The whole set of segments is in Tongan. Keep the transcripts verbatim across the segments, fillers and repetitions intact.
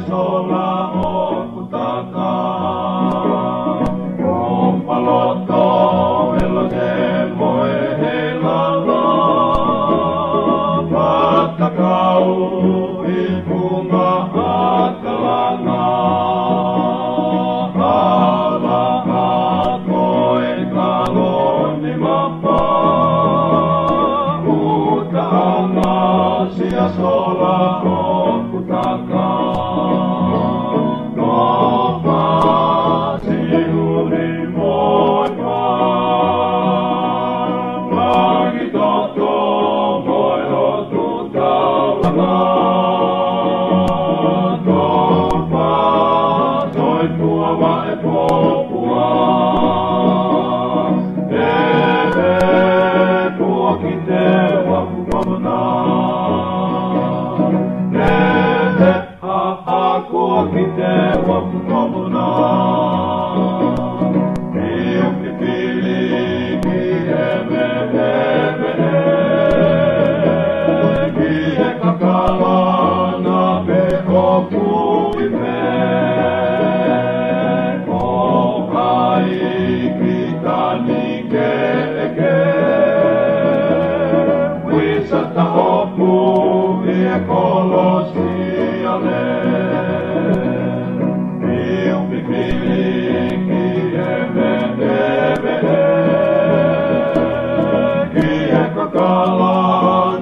sola ʻoku taka. ʻO palōtō e lote mo e hela, matakau ʻi funga ʻa Kalanga. ʻAla ʻa koe ka loni mapa, ʻuta ʻana sia sola ʻoku taka. Topa Siuni mo e pa, Langitoto mo e ʻOtu Taulanga. Topa Soifua Vaʻepopua, ʻEve Kuo Kite Uapu Komona, ʻEve ʻAʻa Kuo Kite Uapu Komona. Fiu pipili ki he meʻe, meʻe, ki he kakala naʻe ʻoku ʻi fē. Ko hai ki tani keʻeke, uisa taʻopu ʻi he kolosi ale. Fiu pipili ki he meʻe, meʻe, ki he kakala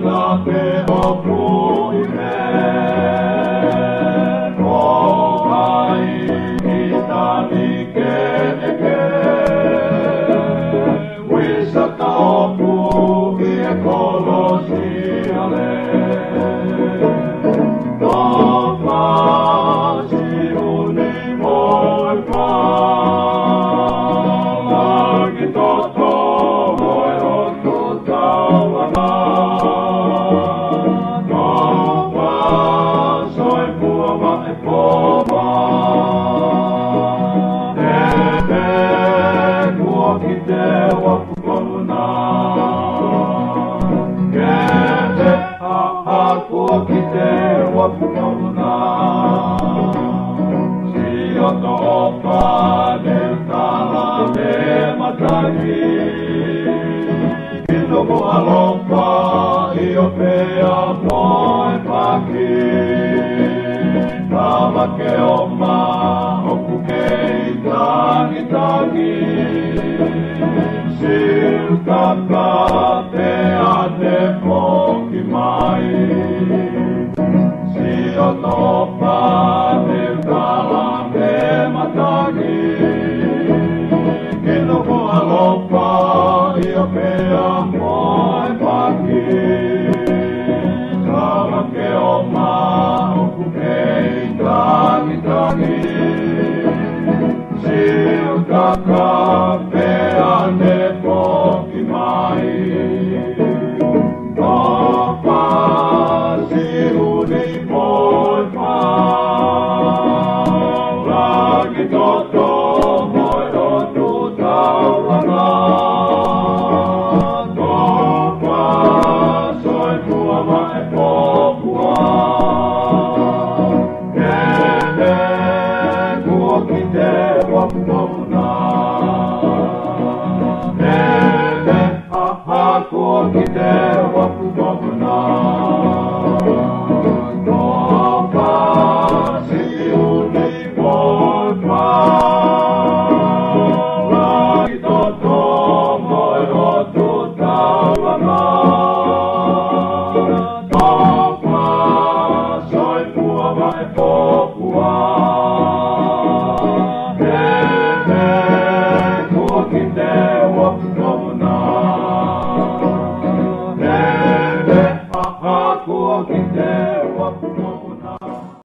naʻe ʻoku ʻi fē. Ko hai ki tani keʻeke, uisa taʻopu ʻi he kolosi ale. Topa Siuni mo e pa, Langitoto mo e ʻOtu Taulanga. Topa Soifua Vaʻepopua, ʻEve Kuo Kite Uapu Komona, ʻEve ʻAʻa Kuo Kite Uapu Komona. Sio Topa Neutala Matangi, ki Nukuʻalofa ʻi ʻOpea mo e Paki. Tama ke oma ʻoku kei tangitangi, Siutaka pea ne foki mai. Sio Topa Neutala Matangi, ki Nukuʻalofa ʻi ʻOpea mo e Paki. Tama ke oma ʻoku kei tangitangi, Siutaka pea ne foki mai. Topa Siuni mo e pa, Langitoto mo e ʻOtu Taulanga. Topa Soifua Vaʻepopua, ʻEve Kuo Kite Uapu Komona, ʻEve ʻAʻa Kuo Kite Uapu Komona. Topa Siuni mo e pa, Langitoto mo e ʻOtu Taulanga. Topa Soifua Vaʻepopua, ʻEve Kuo Kite Uapu Komona, ʻEve ʻAʻa Kuo Kite Uapu Komona.